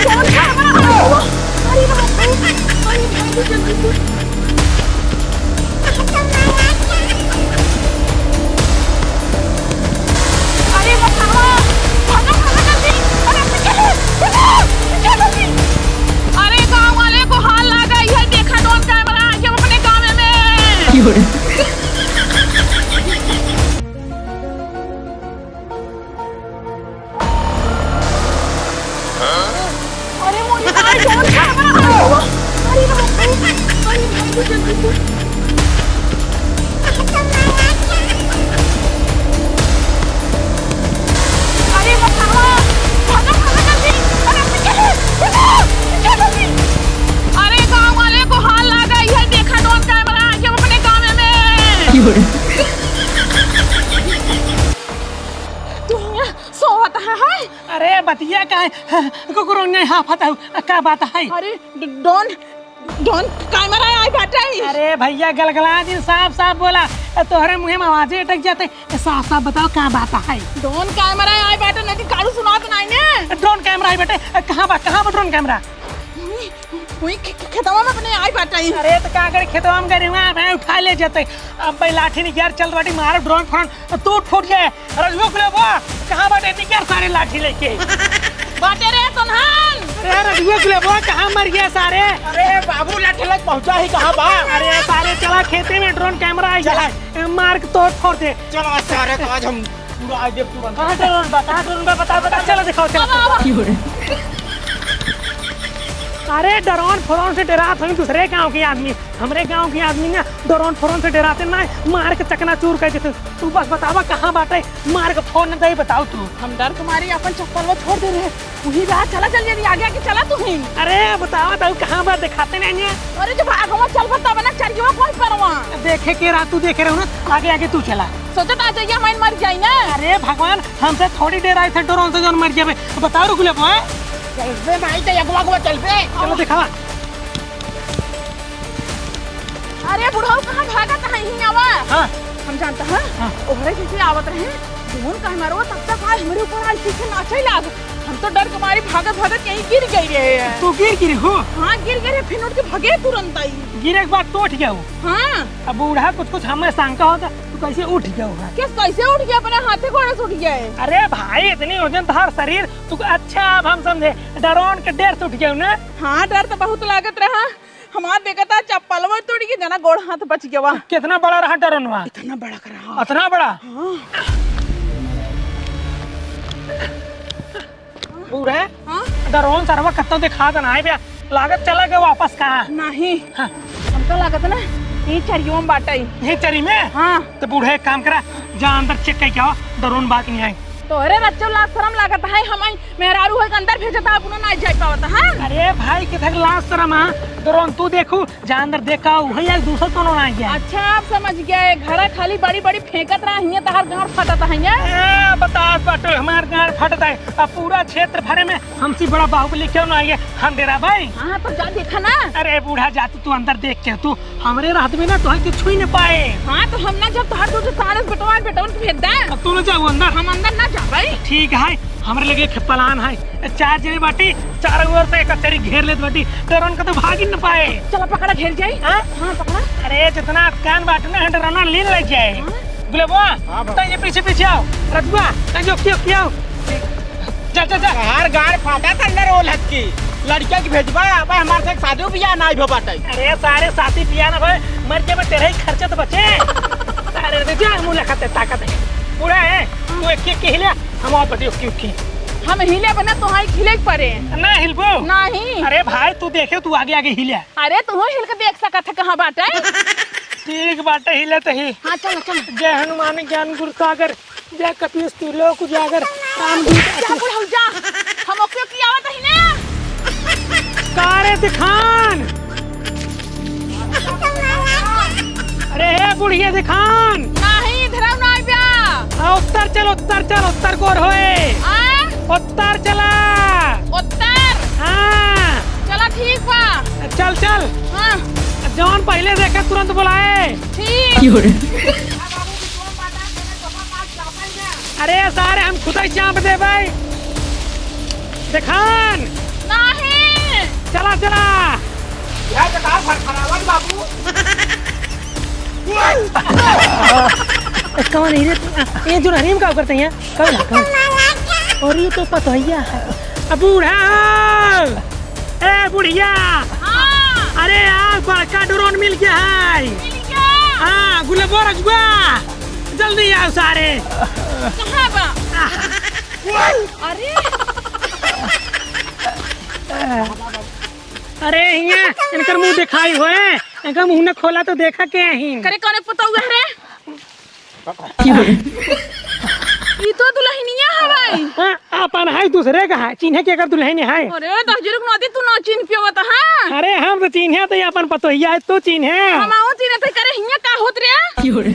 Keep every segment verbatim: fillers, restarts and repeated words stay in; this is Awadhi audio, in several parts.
कौन खाए बड़ा? अरे बाप रे, अरे भाई, जल्दी से। अरे बताओ, भागो, भागो जल्दी। अरे पीछे, पीछे, पीछे जल्दी। अरे गाँव वाले को हाल लागा, ये देखा ड्रोन कैमरा आ गया अपने गाँव में। अरे मोरी माई, कौन खाए बड़ा? अरे बाप रे, अरे भाई, जल्दी से। अरे बताओ, भागो, भागो जल्दी। अरे पीछे, पीछे, पीछे जल्दी। अरे गाँव वाले को हाल लागा, ये देखा ड्रोन कैमरा आ गया अपने गाँव में। तू यहाँ सोवत है? अरे बतिया का है? कुकुर नहीं हाफत है, का बात है? अरे ड-, ड्रोन, ड्रोन कैमरा आए बाटे। अरे भैया गलगला दिन, साफ साफ बोला, तोहरे मुँहे में आवाजे अटक जाते। साफ साफ बताओ का बात है? ड्रोन कैमरा आए बाटे, नहीं तो कारू सुनात नहीं ने। ड्रोन कैमरा आए बाटे, कहाँ बा, कहाँ बा ड्रोन कैमरा? वही, वही खे-, खे-, खेतवा में अपने आए बाटे। अरे तो का करे, खेतवा में गए हुआ, मैं उठा ले जाते। अब भाई लाठी नहीं यार, चल बाटी मारो ड्रोन फोन, तो टूट फूट जाए। रजुआ गुलेबा, कहाँ बाटे? निकर सारे लाठी लेके। बाटे रे तनहान। अरे रजुआ गुलेबा, कहाँ मर गया सारे? अरे बाबू लाठी लेके पहुँचा ही कहाँ बा? अरे सारे चला खेते में, ड्रोन कैमरा आई चला। है। ए, मार के तोड़ फोड़ दे। चलो आज सारे तो आज हम पूरा आज देख तुरंत। कहाँ ड्रोन बा? कहाँ ड्रोन बा? बता, बता। चलो दिखाओ, चलो। आवा, आवा। अरे ड्रोन फोन से डरात हई दूसरे गाँव के आदमी। हमरे गाँव के आदमी ना ड्रोन फोन से डराते ना, मार के चकनाचूर कर देते। तू बस बतावा कहाँ बाटे, मार के फोन नहीं बताओ तू। हम डर के मारे अपन चप्पल वो छोड़ दे रहे। वही रहा, चला चल जल्दी आगे आगे चला तू ही। अरे बतावा तो कहाँ बा, दिखाते नहीं है। अरे जो भागवा चल बता बना चरियो कोई परवा। देखे के रहा तू, देखे रहो ना, आगे आगे तू चला। सोचत आ जाइए हमारी मर जाई ना। अरे भगवान, हमसे थोड़ी देर आई थे ड्रोन से जौन मर जाबे। बताओ रुक ले बा। चल बे भाई, तो अगवा अगवा चल बे। चलो दिखावा। अरे बुढ़ऊ, कहाँ भागत है? यहीं आवा। हाँ। हम जानता है, हाँ। ओहरे जैसे आवत रहे, जौन कहे मारो, तब तक आज हमरे ऊपर आज पीछे नाचे लाग। हम तो डर के मारी भागत भागत यहीं गिर गई रहे। तू गिर गिरी हो? हाँ, गिर गए रहे, फिर उठ के भगे तुरंत आई। गिरे के बाद तो उठ गया हो? हाँ। अब बूढ़ा कुछ कुछ हमें शंका होता, तू कैसे उठ गया हो? किस कैसे उठ गया? अपने हाथे गोड़े से उठ गया है। अरे भाई, इतनी वजनदार शरीर, तू अच्छा, अब हम समझे, डरोन के डर से उठ गया हो ना? हाँ, डर तो बहुत लागत रहा। हमार देखता चप्पलवा टूट गई, जना गोड़ हाथ बच गवा। कितना बड़ा रहा डरोनवा? इतना बड़ा का रहा। इतना बड़ा? हाँ। बूढ़े, हाँ? डरोन सरवा कत्तो दिखा देना है बे। लागत चला गया वापस कहाँ? नहीं। हाँ। हमका लागत ना, ये चरियो में बाटे। ये चरी में? हाँ। तो बूढ़े एक काम करा, जा अंदर चेक करके आवा, डरोन बा कि नहीं आई। तोहरे रच्चो लाज शरम लागत है, हम मेहरारू होइके अंदर भेजता, अपनो ना जाए पावत, हाँ? अरे भाई, किधर लाज शरम, हाँ? डरोन तू देखू, जा अंदर देखा, वही एक दूसरा कोनो ना गया। अच्छा, अब समझ गया है, घरा खाली बड़ी बड़ी फेंकत रहा, हियाँ तहार गाँड़ फटत है, हियाँ? ए, बता, बटो, हमार गाँड़ फटत है, अब पूरा क्षेत्र भरे में हमसे बड़ा बाहुबली क्यों ना आइए, हम डेरा भाई? हाँ, तो जा देखा ना। अरे बूढ़ा, जा तू, तू अंदर देख के, तू हमरे रहत में ना तोहे के छुई न पाए। हाँ, तो हम ना जब तोहार दूध सारे बेटवा बेटवन के भेज दे। अब तू ना जाओ अंदर। हम अंदर ना जाबे। ठीक है, हमरे लगे एक प्लान है। चार जने बाटी, चारों ओर से एक चरी घेर लेत बाटी, डरोन का तो भाग ही न पाए। चला पकड़ा, घेर जाई। हाँ? हाँ, पकड़ा। अरे, जितना कान बाटू ना, डरोन लीन लग जाए। हाँ? गुलाबवा, हाँ, बाबा। तैं ये पीछे पीछे आओ। रजुआ, तैं जो क्यों क्यों आओ। जा, जा, जा। हर गाड़ फाटा था अंदर ओलहत की। लड़किया की भेजबा, अब हमारे से शादी बियाह ना भो बाटे। अरे सारे शादी बियाह ना भाई, मर के में तेरे ही खर्चे तो बचे। सारे रे जा, मुँह लखाते ताकत है। बूढ़ा है, तू एक एक के हिले, हम और बतियो क्यों की। हम हिले बना, तोहाई हिले परे। ना हिलबो? नहीं। अरे भाई, तू देखे, तू आगे आगे हिले। अरे तू हिल के देख सकत है कहाँ बाटे। ठीक बाटे, हिले तो ही। हाँ, चल, चल। जय हनुमान ज्ञान गुरु सागर। जा कपीस तू लोक उजागर, राम दूत अति। जा बुढ़ऊ जा, हम ओके की आवत ही ना। का रे दिखान? अरे हे बुढ़िया दिखान। नहीं, इधर आओ ना आइब्या। आ, उत्तर चल, उत्तर चल, उत्तर गोर होए। आ? उत्तर चला। उत्तर? हाँ। चला ठीक बा। चल, चल। हाँ। जौन पहिले देखे तुरंत बुलाए। ठीक। अरे सारे हम खुदै चाप देबै। देखान। ना चला, चला। ए, कौन है रे? ए, जोनहरी में का करत हैं? कौन है? कौन है? अरे, ई तो पतोहिया है। अब बूढ़ा हो। ए, बुढ़िया। हाँ। अरे यार, बड़का ड्रोन मिल गया है। मिल गया? हाँ, गुलबो रजुआ। जल्दी आओ सारे। कहाँ बा? अरे। अरे, हियाँ इनकर मुँह दिखाई होए, इनकर मुँह न खोला तो देखा के आही। करे कौने पुतौआ रे? ई तो दुल्हनिया हवाई। हाँ, अपन है, दूसरे का है, चिन्हे के अगर दुल्हन है। अरे, दस जुरुक नदी तू ना चिन्ह पियो तो, हाँ? अरे, हम तो चिन्हे तो ये अपन पतोहिया है, तू चिन्हे। हम आओ चिन्हे तो करे हियाँ का होत रे?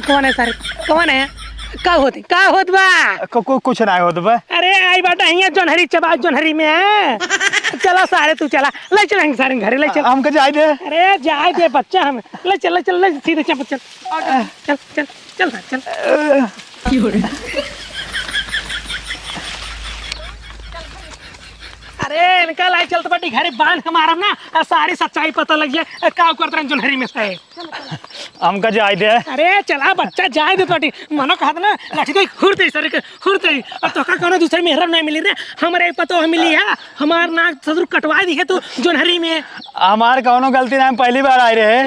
कौन है सारे? कौन है? का होत, का होत बा? कु-, कु-, कुछ ना होत बा। अरे, आई बाटा हियाँ जोनहरी चबा, जोनहरी में है। चला सारे, तू चला, ले चल हम सारे घरे, ले चल। हमके जाए दे। अरे, जाए दे बच्चा, हम ले चल, ले चल, ले सीधे चल, चल, चल, चल, चल, चल। अरे, इनका लाई चलत बाटी घरे, बांध के मारब ना, आ सारी सच्चाई पता लग जाए, का करत रहन जोनहरी में से। हमका जाए दे। अरे चला बच्चा, जाए दे तोटी। मनो कहत ना, लाठी दे, हुर दे सर के, हुर दे। अब तोका कोनो दूसरे मेहरब नहीं मिली रे, हमरे पतोह मिली है, हमार नाक ससुर कटवा दी है तू जोनहरी में। हमार कौनो गलती ना, हम पहली बार आए रहे।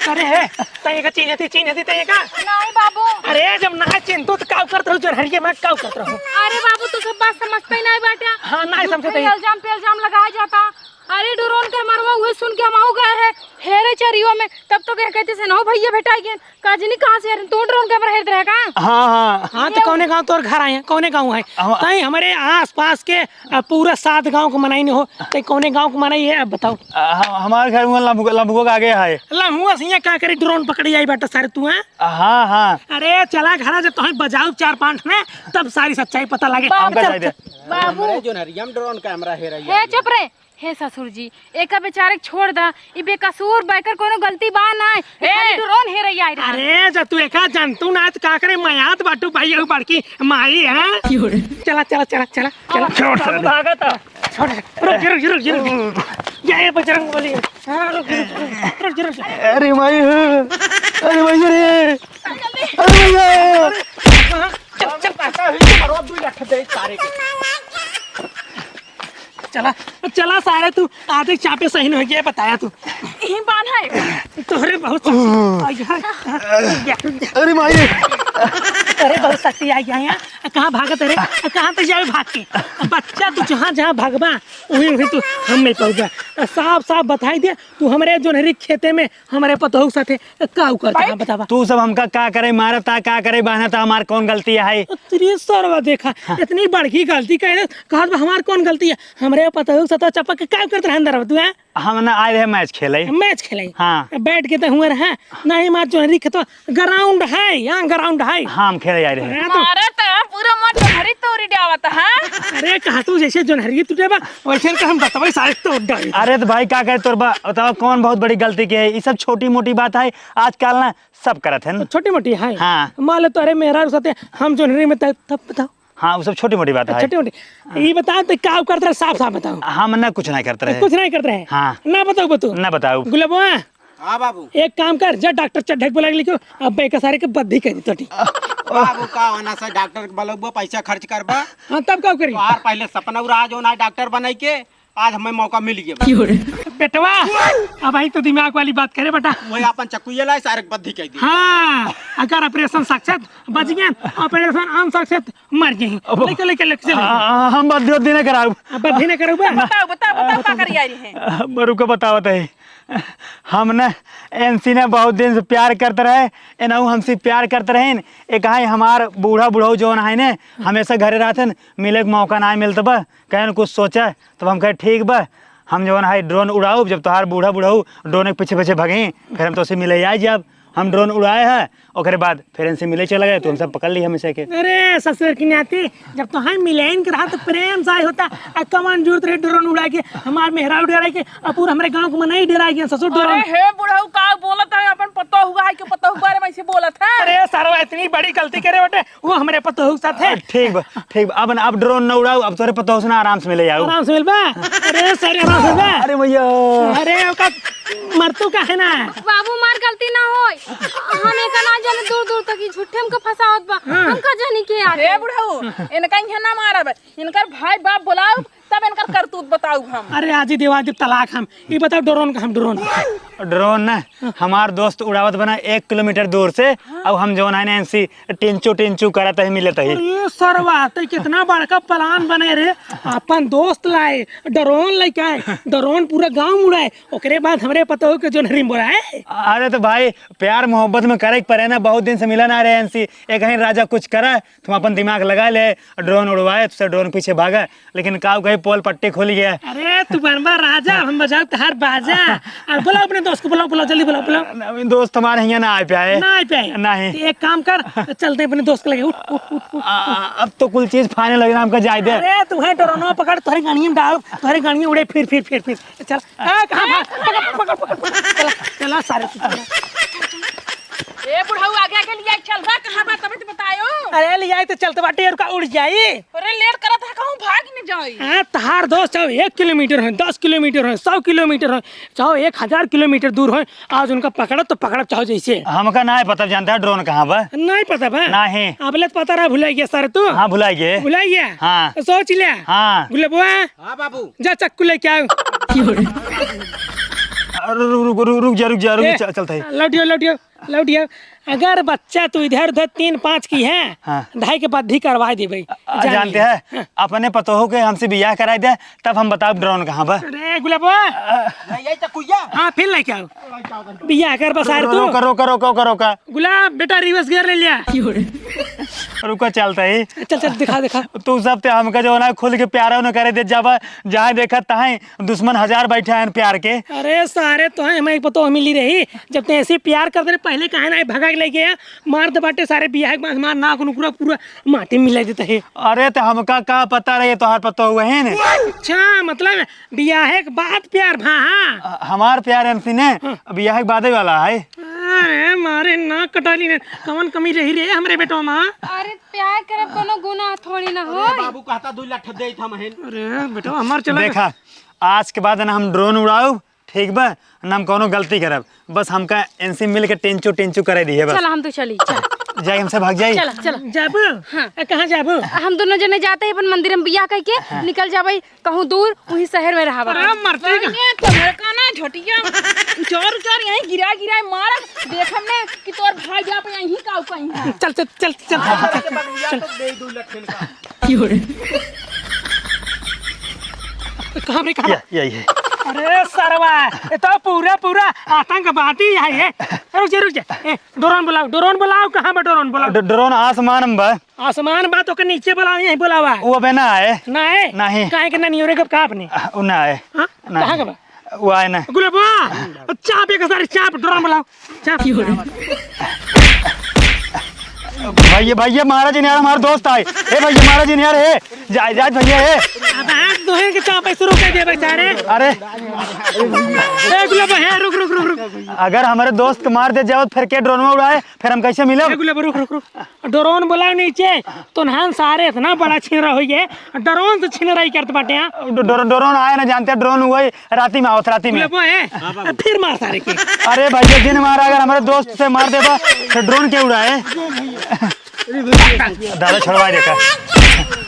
अरे है, तय का चीन्ह थी, चीन्ह थी तय का? नहीं बाबू। अरे जब ना चिन्ह तो का करत रहू जोनहरी में, का करत रहू? अरे बाबू, तू सब बात समझते ही नहीं बाटा। हाँ, नहीं समझते। इल्जाम पे इल्जाम लगाया जाता। अरे, डोरोन के मरवा उहे सुन के हम आऊ गए हैं हेरे चरियो में, तब तो कह कहते से, "नौ भैया भेटाई गए, का जनी कहाँ से हेरे, तू डोरोन के मर हेरत रहे का?" हाँ, हाँ। हाँ, तो ये कौने गाँव तोर घर आए हैं, कौने गाँव है? हम ताई हमरे आस पास के, अ, पूरा सात गाँव के मनाई नहीं हो, तो कौने गाँव के मनाई है, अब बताओ। अ, हम, हमारे घर में लम्बुआ, लम्बुआ के आगे है। लम्बुआ से यहाँ का करी, डोरोन पकड़ी आई बाटा सारे तू, हैं? हाँ, हाँ। अरे, चला घरा, जब तुम्हें बजाऊ चार पाँच में, तब सारी सच्चाई पता लगे। बाप हमका चल, जाए दे। चल। बाबू। हमरे जोनहरिया में डोरोन कैमरा हेरैया हे, चुप रे। हे ससुर जी, एका बेचारे के छोड़ दा। ई बेकसूर बा, एकर कोनो गलती बा नाय। ई ए! खाली डोरोन हेरैया आइल रहा। अरे, जब तू एका जानतू ना, त का करे, मयात बाटू भाई, अउ बड़की माई, हैं? क्यों रे? चला, चला, चला, चला, चला। छोड़, बाबू छोड़। भागत ह। छोड़, रुक, रुक, रुक, रुक, रुक। ये, ये बजरंग बली। हाँ, रुक, रुक, रुक, रुक, रुक। अरे माई, अरे माई रे। अरे भैया। चल, चल, पासा हुई तो मरवा, दो लठ दे सारे के। चला, चला सारे, तू आधे चापे सही नहीं गया, बताया तू। यहीं बांधा है। तोहरे बहुत आई है। अरे माई रे। अरे बहुत शक्ति आई है यहाँ। कहाँ भागत रे? कहाँ तक जावे भाग के? बच्चा तू जहाँ जहाँ भागबा, वहीं वहीं तू हम नहीं पाऊबा। साफ साफ बताई दे, तू हमरे जोनहरी खेते में हमरे पतोहू के साथे का उ करत भाई, है, बतावा। तू सब हमका का करे, मारत आ, का करे, बान्हत आ, हमार कौन गलती है? तेरी सरवा देखा, हाँ। इतनी बड़की गलती कह दे, कहत बा हमार कौन गलती है? हमरे पतोहू के साथे चपक के का करत रहे अंदर तू, हैं? हम ना आए रहे मैच खेले। मैच खेले? हाँ। बैठ के तो हुआ रहा, नहीं मार जोनहरी खेतवा, ग्राउंड है, यहाँ ग्राउंड है। हाँ, हम खेले आए रहे। हाँ, तो मारा तो पूरा मोर जोनहरी तोरी डावत, हाँ? अरे, कहा तू जैसे जोनहरी टूटे बा, वैसे इनका हम बतवाई सारे तोड़ डाली। अरे, तो भाई, का कहे तोर बा-, बतावा, कौन बहुत बड़ी गलती की है? ये सब छोटी मोटी बात है, आजकल ना सब करत है ना। छोटी मोटी है? हाँ। मान ले, तोहरे मेहरारू साथे हम जोनहरी में तब, तब बताओ। हाँ, वो सब छोटी मोटी बात है। छोटी मोटी। ये बताओ, तो का करत रहे, साफ साफ बताओ। हम ना कुछ नहीं करत रहे। कुछ नहीं करत रहे? हाँ। ना बताओ, बताओ। ना बताओ। गुलाबवा, हाँ बाबू। एक काम कर, जा डॉक्टर चड्ढे के बुला के लेके, अब बेका सारे के बद्धी कर दी तोटी। बाबू का होना से डॉक्टर के बुलाबा, पैसा खर्च करबा। हाँ, तब का करी? तोहार पहले सपना उड़ा जो ना डॉक्टर बनाई के, आज हमें मौका मिल गया। क्यों रे? बेटवा, अब आई तो दिमाग वाली बात करे बेटा। वही अपन चकुइया लाई, सारे के बद्धी कर दी। हाँ, अगर ऑपरेशन सक्सेस बच गया, ऑपरेशन अनसक्सेस मर गई। अब लेके, लेके, लेके चले। आ, हम बद्धी उद्धी नहीं कराऊ। अब बद्धी नहीं कराऊ बा? बताओ, बताओ, बताओ, का करी आई रही है? बरू को बतावत है। हम न एनसी ने बहुत दिन से प्यार करत रहे, एनहू हमसे प्यार करत रहेन। एक हाई हमार बूढ़ा बुढ़ऊ जौन है ने, हमेशा घरे रहतन, मिले के मौका ना मिलत बा। कहन कुछ सोचा, तब हम कहे ठीक बा, हम जौन है ड्रोन उड़ाउब, जब तोहार बूढ़ा बुढ़ऊ ड्रोन के पीछे पीछे भगे, फिर हम तोसे मिले आ जाब। हम ड्रोन उड़ाए हैं, ओकरे बाद फिर इनसे मिले चला गए, तो हम सब पकड़ ली हमेशा के। अरे ससुर की नाती, जब तो हम मिलेन के रहा तो प्रेम से आए होता। आ कमान जरूरत रहे ड्रोन उड़ा के, हमार मेहरारू डराए के, आ पूरा हमरे गाँव के मनई डराए गए ससुर ड्रोन। अरे हे बुढ़ऊ, का बोलत है? अपन पतोह हुआ है कि पतोह के बारे में ऐसे बोलत है? अरे सरवा, इतनी बड़ी गलती करे बटे, वो हमरे पतोह के साथ है। ठीक बा, ठीक बा। अब, अब ड्रोन न उड़ाऊ, अब तोरे पतोह से ना आराम से मिले जाऊ। आराम से मिलबा? अरे सर, आराम से मिलबा? अरे भैया। अरे ओका मरतू का है ना? बाबू, हमार गलती ना होई। हम एका ना जाने दूर दूर तक, ई झूठे हमके फंसावत बा। हाँ। हम का जानी के आते। हे बुढ़ऊ, इनका इहाँ ना मारब, इनकर भाई बाप बुलाऊ, तब इनकर करतूत बताऊ हम। अरे आज ही देवा दे तलाक हम। ई बताओ ड्रोन का हम ड्रोन। ड्रोन ना, हमार दोस्त उड़ावत बना एक किलोमीटर दूर से, हाँ। अब हम जौन है ना इनसे टिंचू टिंचू करत ही मिलत ही। अरे सरवा, ते कितना बड़का प्लान बने रे। अपन दोस्त लाए, ड्रोन लेके आए, ड्रोन पूरा गाँव उड़ाए, ओकरे बाद हमरे पतोह के जौन रिम बोलाए। अरे तो भाई, प्यार मोहब्बत में करे के परे ना, बहुत दिन से मिला ना रहे इनसे, एक ही राजा कुछ करा, तुम अपन दिमाग लगा ले, ड्रोन उड़वाए, तुझसे ड्रोन पीछे भागा, लेकिन काऊ कहीं पोल पट्टी खुल गया। अरे तू बनबा राजा, हम बजाओ तहार बाजा। और बुलाओ अपने दोस्त को, बुलाओ, बुलाओ, जल्दी बुलाओ, बुलाओ। न, दोस्त हमारे हियाँ ना आ पाए। ना आ पाए? नहीं। तो एक काम कर, चलते अपने दोस्त के लगे, उठ, उठ, उठ, उठ। आ, आ, अब तो कुल चीज फाइनल हो गई ना, हमका जाए दे। अरे तू है ड्रोनवा पकड़, तोहरे गाड़िया में डाल, तोहरे गाड़िया उड़े फिर, फिर, फिर, फिर। चल, आ, कहाँ भाग? पकड़, पकड़, पकड़, पकड़। चला, चला सारे तू चला। ए बुढ़ऊ, आगे, आगे लिया चल बा, कहाँ बा तबे तो बतायो। अरे लिया तो चलते बाटे, और का उड़ जाई? अरे लेट करत है, कहूँ भाग न जाई। हाँ, तहार दोस्त चाहे एक किलोमीटर है, दस किलोमीटर है, सौ किलोमीटर है, चाहे एक हजार किलोमीटर दूर है, आज उनका पकड़ब तो पकड़ब चाहो जैसे। हमका ना पता जानता है ड्रोन कहाँ बा। नहीं पता बा? नहीं। अबले तो पता रहा, भुला गया सारे तू। हाँ, भुला गए। भुला गया? हाँ। तो सोच लिया। हाँ। गुलबुआ। हाँ बाबू। जा चक्कू लेके आओ। अरे रुक, रुक, रुक, रुक जा, रुक जा, रुक ए, जा, चल, चलता है। लौटियो, लौटियो, लौटियो। अगर बच्चा तू इधर उधर तीन पाँच की है, हाँ। ढाई के बद्धी करवा देबे। आ, जान जानते लिया। हैं, हाँ। अपने पतोह के हमसे बियाह कराई दे, तब हम बताओ ड्रोन कहाँ बा। अरे गुलाबो। आ। नहीं, यही चक्कू या। हाँ, फिर लेके आओ। बियाह कर बसार तू। रोका, रोका, रोका, रोका, रोका। गुलाब, बेटा reverse gear ले लिया। रुको, चलता ही। चल, चल, दिखा, दिखा। तू सब ते हमका जो ना खुल के प्यारा न करे दे जाबा, जहाँ देखा तहाँ दुश्मन हजार बैठा है प्यार के। अरे सारे, तो है, हमें एक पतोह मिली रही, जब ते ऐसे प्यार कर दे, पहले काहे ना भगा के ले गया, मार दे बाटे सारे, बियाह के बाद हमार नाक नुकरा पूरा माटी में मिला देता है। अरे तो हमका का पता रहे तोहार पतोह हुआ है ने? अच्छा, मतलब बियाहे के बाद प्यार भा, हाँ? अ, हमार प्यार एमसी ने हाँ। बियाहे के बादे वाला है। अरे मारे नाक कटाली ने, कवन कमी रही रे हमरे बेटवा मा? अरे प्यार करब कोनो गुनाह थोड़ी ना अरे हो। बाबू कहता दू लठ देत हम हैं। अरे बेटवा हमार चला। देखा, आज के बाद ना हम ड्रोन उड़ाऊ, ठीक बा? ना हम कोनो गलती करब, बस हमका इनसे मिल के टेंचू टेंचू करे दिए बस। चला हम तो चली, चल। जाई हमसे भाग जाई। चला, चला। जाबू? हाँ। ए, कहाँ जाबू? हम दोनों जने जाते हैं अपन मंदिर में बियाह करके, हाँ। निकल जाबे कहूँ दूर, वहीं शहर में रहा। अरे मरते का? अरे तुम्हारे का ना झटिया, उचार उचार यहीं गिरा गिरा मारब, देखम ने कि तोर भाई बाप यहीं का कहीं है। चल, चल, चल, चल, हाँ, चल, चल, चल। कहाँ रे, कहाँ? या, या, या। अरे सरवा, ये तो पूरा, पूरा आतंकवादी है ये। रुक जा, रुक जा। ए, ड्रोन बुलाओ, ड्रोन बुलाओ, कहाँ बा ड्रोन? बुलाओ। ड-, ड्रोन आसमान में बा। आसमान बा तो के नीचे बुलाओ, यहीं बुलावा। वो अबे ना आए। ना आए? नहीं। काहे के ना नियोरे कब का आपने? आ, वो ना आए। हाँ? नहीं। कहाँ के बा? वो आए ना। गुलाबो, चाप एक सारे चाप, ड्रोन बुलाओ। भैया, भैया, मारा जिन यार, हमार दोस्त आए। ए भैया, मारा जिन यार, ए। जाए, जाए भैया, ए। अब हाथ दोहे के चापे शुरू कर दिया बेचारे। अरे। ए, गुलाब, हे, रुक, रुक, रुक, रुक। अगर हमारे दोस्त के मार दे जाओ, फिर के ड्रोन में उड़ाए, फिर हम कैसे मिलब? ए, गुलाब, रुक, रुक, रुक। ड्रोन बुलाओ नीचे। तो नहान सारे इतना बड़ा छिनरा हो गए, ड्रोन से छिनराई करत बाटे, हाँ? ड-, ड्रो-, ड्रोन आए ना जानते, ड्रोन हुआ राती में आवत, राती में। गुलाबो है, हाँ, बाबू। फिर मार सारे के। अरे भैया, जिन मारा, अगर हमारे दोस्त से मार देबा, तो ड्रोन के उड़ाए? दादा, छोड़वा दे का।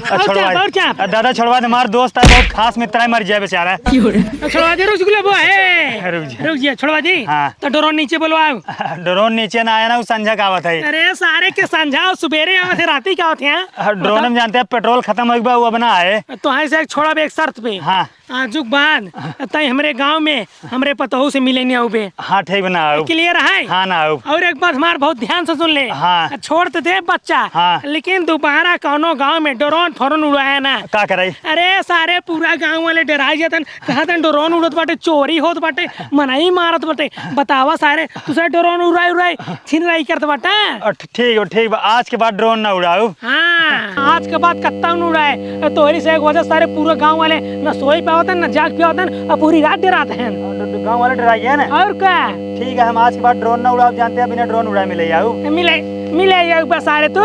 और छोड़वा क्या, और क्या? दे। दादा, छोड़वा दे, हमार दोस्त है, बहुत खास मित्र है, मर जाए बेचारा। छोड़वा दे, रुक, गुलाबो है। रुक जा। रुक जा, छोड़वा दी। हाँ। तो ड्रोन नीचे बोलवाओ। ड्रोन नीचे ना आया ना, वो संझा का आवत है। अरे, सारे के संझा और सुबेरे आवत है, राती का आवत है? हाँ, ड्रोन में जानते हैं, पेट्रोल खत्म हो गया, वो अब ना आए। तो है से छोड़ब एक शर्त पे। हाँ। आजुक बाद तैं हमरे गाँव में हमरे पतोहू से मिले नहीं आउबे। हाँ, ठीक बा, ना आउब। Clear है? हाँ, ना आउब। और एक बात हमार बहुत ध्यान से सुन ले। हाँ। छोड़ तो दे बच्चा, हाँ। लेकिन दोबारा कौनो गाँव में drone फोरन उड़ाया ना। का करे? अरे सारे पूरा गाँव वाले डराई जातन, कहतन drone उड़त बाटे, चोरी होत बाटे, मनई मारत बाटे। बतावा सारे, तू सारे drone उड़ाई उड़ाई छिनराई करत बाटा। अ, ठ-, ठीक बा, ठीक बा, आज के बाद drone ना उड़ाउब। हाँ, आज के बाद कत्ता न उड़ाए। तोहरी से एक वजह सारे पूरा गाँव वाले न सोई पावतन, न जाग पावतन, अब पूरी रात डरात हैं। गाँव वाले डराई गए ना? और का? ठीक है, हम आज के बाद drone ना उड़ाउब, जानते हैं, बिना drone उड़ाए मिले आउब। मिले, मिले आउब बस सारे तू।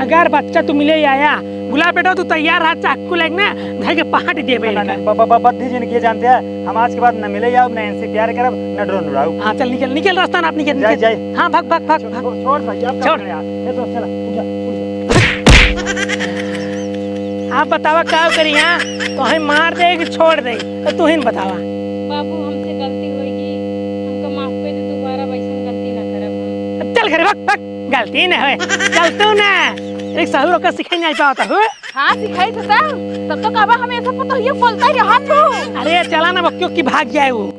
अगर बच्चा तू मिले आया, गुलाब बेटा तू तैयार रहा, चाकू लेके ना, धर के पहाड़ दे ना, ना, ब-, ब-, ब-, बद्धी जिन किए जानते हैं, हम आज के बाद न मिले आउब, न इनसे प्यार करब, न drone उड़ाउब। हाँ, चल निकल, निकल रास्ता ना, आप निकल, जाए, निकल। जाए। हाँ, भाग, भाग, भाग, छोड़, भाग। छोड़ भाई, आप छोड़। कहाँ गए यार? ये तो चला, उठ जा, उठ जा। आप बतावा का करी, हाँ? तोहे मार दे कि छोड़ दे? तो तू ही न बतावा। बाबू, हमसे गलती होई गई, हमका माफ कर दे, दोबारा वैसन गलती ना करब हम। चल घरे, भाग, भाग। गलती न होए, चल तू ना। एक सहूर ओकर सिखाई नहीं पावत हो। हाँ, सिखाई तो तब, तब तो कहबा हम ऐसा पतोहिया बोलता ही रहा तू। अरे चला ना बक्यों की भाग जाए वो।